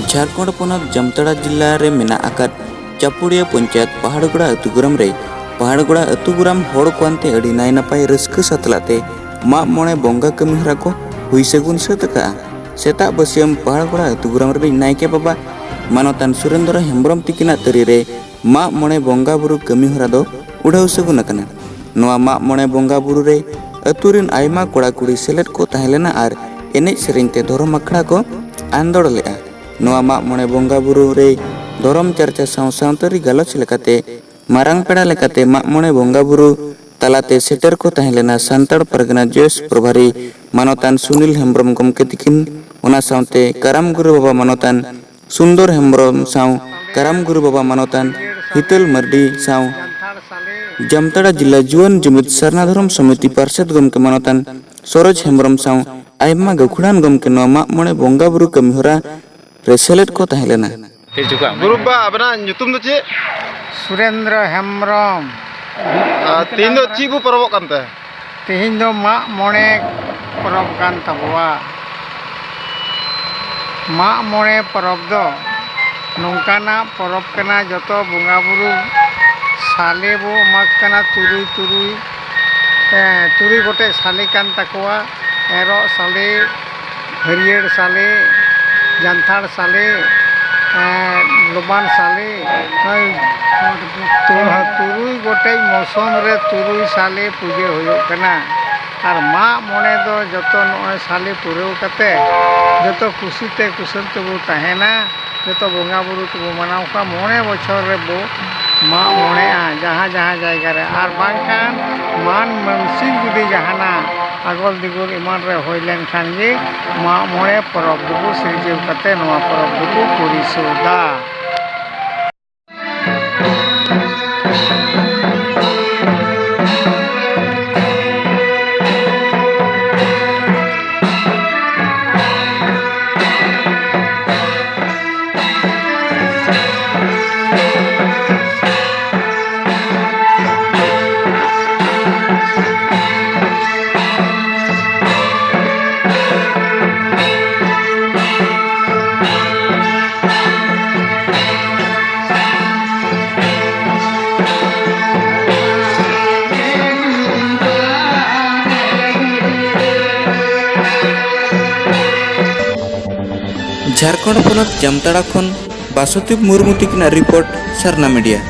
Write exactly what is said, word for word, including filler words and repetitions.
ᱡᱷᱟᱲᱠᱷᱚᱸᱰ ᱯᱚᱱᱚᱛ ᱡᱟᱢᱛᱟᱲᱟ ᱡᱤᱞᱟ ᱨᱮ ᱢᱮᱱᱟᱜ ᱟᱠᱟᱫ ᱪᱟᱯᱩᱲᱤᱭᱟᱹ ᱯᱚᱧᱪᱟᱭᱮᱛ ᱯᱟᱦᱟᱲᱜᱚᱲᱟ ᱟᱹᱛᱩ ᱜᱨᱟᱢ ᱨᱮ ᱯᱟᱦᱟᱲᱜᱚᱲᱟ ᱟᱹᱛᱩ ᱜᱨᱟᱢ ᱦᱚᱲ ᱠᱚ ᱟᱱᱛᱮ ᱟᱹᱰᱤ ᱱᱟᱭ ᱱᱟᱯᱟᱭ ᱨᱟᱹᱥᱠᱟᱹ ᱥᱟᱛᱞᱟᱜ ᱛᱮ ᱢᱟᱜ ᱢᱚᱬᱮ ᱵᱚᱸᱜᱟ ᱠᱟᱹᱢᱤ ᱦᱚᱨᱟ ᱠᱚ ᱦᱩᱭ ᱥᱟᱹᱜᱩᱱ ᱥᱟᱹᱛ ᱟᱠᱟᱫᱼᱟ᱾ ᱥᱮᱛᱟᱜ ᱵᱟᱹᱥᱭᱟᱹᱢ ᱯᱟᱦᱟᱲᱜᱚᱲᱟ ᱟᱹᱛᱩ ᱜᱨᱟᱢ ᱨᱤᱱᱤᱡ ᱱᱟᱭᱠᱮ ᱵᱟᱵᱟ ᱢᱟᱱᱚᱛᱟᱱ ᱥᱩᱨᱮᱱᱫᱨᱚ ᱦᱮᱢᱵᱨᱚᱢ ᱛᱤᱠᱤᱱᱟᱜ ᱛᱟᱹᱨᱤ ᱨᱮ ᱢᱟᱜ ᱢᱚᱬᱮ ᱵᱚᱸᱜᱟ ᱵᱩᱨᱩ ᱠᱟᱹᱢᱤ ᱦᱚᱨᱟ ᱫᱚ ᱩᱰᱷᱟᱹᱣ ᱥᱟᱹᱜᱩᱱ ᱟᱠᱟᱱᱟ᱾ ᱱᱚᱣᱟ ᱢᱟᱜ ᱢᱚᱬᱮ ᱵᱚᱸᱜᱟ ᱵᱩᱨᱩ ᱨᱮ ᱟᱹᱛᱩ ᱨᱤᱱ ᱟᱭᱢᱟ ᱠᱚᱲᱟ ᱠᱩᱲᱤ ᱥᱮᱞᱮᱫ ᱠᱚ ᱛᱟᱦᱮᱸ ᱞᱮᱱᱟ ᱟᱨ ᱮᱱᱮᱡ ᱥᱮᱨᱮᱧ ᱛᱮ ᱫᱷᱚᱨᱚᱢ ᱟᱠᱷᱲᱟ ᱠᱚ ᱟᱸᱫᱳᱲ ᱞᱮᱫᱼᱟ᱾ ᱱᱚᱣᱟ ᱢᱟᱜ ᱢᱚᱬᱮ ᱵᱚᱸᱜᱟ ᱵᱩᱨᱩ ᱨᱮ ᱫᱷᱚᱨᱚᱢ ᱪᱟᱨᱪᱟ ᱥᱟᱶ ᱥᱟᱶᱛᱟᱹᱨᱤ ᱜᱟᱞᱚᱪ ᱞᱮᱠᱟᱛᱮ ᱢᱟᱨᱟᱝ ᱯᱮᱲᱟ ᱞᱮᱠᱟᱛᱮ ᱢᱟᱜ ᱢᱚᱬᱮ ᱵᱚᱸᱜᱟ ᱵᱩᱨᱩ ᱛᱟᱞᱟᱛᱮ ᱥᱮᱴᱮᱨ ᱠᱚ ᱛᱟᱦᱮᱸ ᱞᱮᱱᱟ ᱥᱟᱱᱛᱟᱲ ᱯᱟᱨᱜᱟᱱᱟ ᱡᱚᱭᱮᱥ ᱯᱨᱚᱵᱷᱟᱨᱤ ᱢᱟᱱᱚᱛᱟᱱ ᱥᱩᱱᱤᱞ ᱦᱮᱢᱵᱨᱚᱢ ᱜᱚᱢᱠᱮ ᱛᱤᱠᱤᱱ, ᱚᱱᱟ ᱥᱟᱶᱛᱮ ᱠᱟᱨᱟᱢ ᱜᱩᱨᱩ ᱵᱟᱵᱟ ᱢᱟᱱᱚᱛᱟᱱ ᱥᱩᱱᱫᱚᱨ ᱦᱮᱢᱵᱨᱚᱢ ᱥᱟᱶ ᱠᱟᱨᱟᱢ ᱜᱩᱨᱩ ᱵᱟᱵᱟ ᱢᱟᱱᱚᱛᱟᱱ ᱦᱤᱛᱟᱹᱞ ᱢᱟᱨᱰᱤ ᱥᱟᱶ ᱡᱟᱢᱛᱟᱲᱟ ᱡᱤᱞᱟ ᱡᱩᱣᱟᱹᱱ ᱡᱩᱢᱤᱫ ᱥᱟᱨᱱᱟ ᱫᱷᱚᱨᱚᱢ ᱥᱚᱢᱤᱛᱤ ᱯᱟᱨᱥᱮᱛ ᱜᱚᱢᱠᱮ ᱢᱟᱱᱚᱛᱟᱱ ᱥᱚᱨᱳᱡᱽ ᱦᱮᱢᱵᱨᱚᱢ ᱥᱟᱶ ᱟᱭᱢᱟ ᱜᱟᱹᱠᱷᱩᱲᱟᱱ ᱜᱚᱢᱠᱮ ᱱᱚᱣᱟ ᱢᱟᱜ ᱢᱚᱬᱮ ᱵᱚᱸᱜᱟ ᱵᱩᱨᱩ ᱠᱟᱹᱢᱤ ᱦᱚᱨᱟ ᱨᱮ ᱥᱮᱞᱮᱫ ᱠᱚ ᱛᱟᱦᱮᱸ ᱞᱮᱱᱟ᱾ ᱦᱤᱡᱩᱜ ᱟᱢ᱾ ᱜᱩᱨᱩ ᱵᱟ, ᱟᱵᱮᱱᱟᱜ ᱧᱩᱛᱩᱢ ᱫᱚ ᱪᱮᱫ? ᱥᱩᱨᱮᱱᱫᱨᱚ ᱦᱮᱢᱵᱨᱚᱢ᱾ ᱟᱨ ᱛᱮᱦᱮᱧ ᱫᱚ ᱪᱮᱫ ᱵᱚ ᱯᱚᱨᱚᱵᱚᱜ ᱠᱟᱱ ᱛᱮ? ᱛᱮᱦᱮᱧ ᱫᱚ ᱢᱟᱜ ᱢᱚᱬᱮ ᱯᱚᱨᱚᱵᱽ ᱠᱟᱱ ᱛᱟᱵᱚᱣᱟ᱾ ᱢᱟᱜ ᱢᱚᱬᱮ ᱯᱚᱨᱚᱵᱽ ᱫᱚ ᱱᱚᱝᱠᱟᱱᱟᱜ ᱯᱚᱨᱚᱵᱽ ᱠᱟᱱᱟ, ᱡᱚᱛᱚ ᱵᱚᱸᱜᱟ ᱵᱩᱨᱩ ᱥᱟᱞᱮ ᱵᱚ ᱮᱢᱟ ᱠᱚ ᱠᱟᱱᱟ, ᱛᱩᱨᱩᱭ ᱛᱩᱨᱩᱭ, ᱮ, ᱛᱩᱨᱩᱭ ᱜᱚᱴᱮᱡ ᱥᱟᱞᱮ ᱠᱟᱱ ᱛᱟᱠᱚᱣᱟ᱾ ᱮᱨᱚᱜ ᱥᱟᱞᱮ, ᱦᱟᱹᱨᱭᱟᱹᱲ ᱥᱟᱞᱮ, ᱡᱟᱱᱛᱷᱟᱲ ᱥᱟᱞᱮ, ᱮᱸ, ᱞᱚᱵᱟᱱ ᱥᱟᱞᱮ, ᱱᱚᱜᱼᱚᱭ ᱛᱩ-, ᱛᱩᱨᱩᱭ ᱜᱚᱴᱮᱡ ᱢᱚᱥᱚᱢ ᱨᱮ ᱛᱩᱨᱩᱭ ᱥᱟᱞᱮ ᱯᱩᱡᱟᱹ ᱦᱩᱭᱩᱜ ᱠᱟᱱᱟ᱾ ᱟᱨ ᱢᱟᱜ ᱢᱚᱬᱮ ᱫᱚ ᱡᱚᱛᱚ ᱱᱚᱜᱼᱚᱭ ᱥᱟᱞᱮ ᱯᱩᱨᱟᱹᱣ ᱠᱟᱛᱮ ᱡᱚᱛᱚ ᱠᱩᱥᱤ ᱛᱮ ᱠᱩᱥᱟᱹᱞ ᱛᱮᱵᱚ ᱛᱟᱦᱮᱱᱟ᱾ ᱡᱚᱛᱚ ᱵᱚᱸᱜᱟ ᱵᱩᱨᱩ ᱛᱮᱵᱚ ᱢᱟᱱᱟᱣ ᱠᱚᱣᱟ᱾ ᱢᱚᱬᱮ ᱵᱚᱪᱷᱚᱨ ᱨᱮᱵᱚ ᱢᱟᱜ ᱢᱚᱬᱮᱜᱼᱟ ᱡᱟᱦᱟᱸ ᱡᱟᱦᱟᱸ ᱡᱟᱭᱜᱟ ᱨᱮ, ᱟᱨ ᱵᱟᱝᱠᱷᱟᱱ ᱢᱟᱱ ᱢᱟᱱᱥᱤᱠ ᱡᱩᱫᱤ ᱡᱟᱦᱟᱱᱟᱜ ᱟᱜᱚᱞ ᱫᱤᱜᱚᱞ ᱮᱢᱟᱱ ᱨᱮ ᱦᱩᱭ ᱞᱮᱱᱠᱷᱟᱱ ᱜᱮ ᱢᱟᱜ ᱢᱚᱬᱮ ᱯᱚᱨᱚᱵᱽ ᱫᱚᱵᱚ ᱥᱤᱨᱡᱟᱹᱣ ᱠᱟᱛᱮ ᱱᱚᱣᱟ ᱯᱚᱨᱚᱵᱽ ᱫᱚᱵᱚ ᱯᱚᱨᱤᱥᱳᱫᱷᱟ᱾ ᱡᱷᱟᱲᱠᱷᱚᱸᱰ ᱯᱚᱱᱚᱛ ᱡᱟᱢᱛᱟᱲᱟ ᱠᱷᱚᱱ ᱵᱟᱥᱩᱫᱮᱵ ᱢᱩᱨᱢᱩ ᱛᱤᱠᱤᱱᱟᱜ ᱨᱤᱯᱳᱨᱴ, ᱥᱟᱨᱱᱟ ᱢᱤᱰᱤᱭᱟ᱾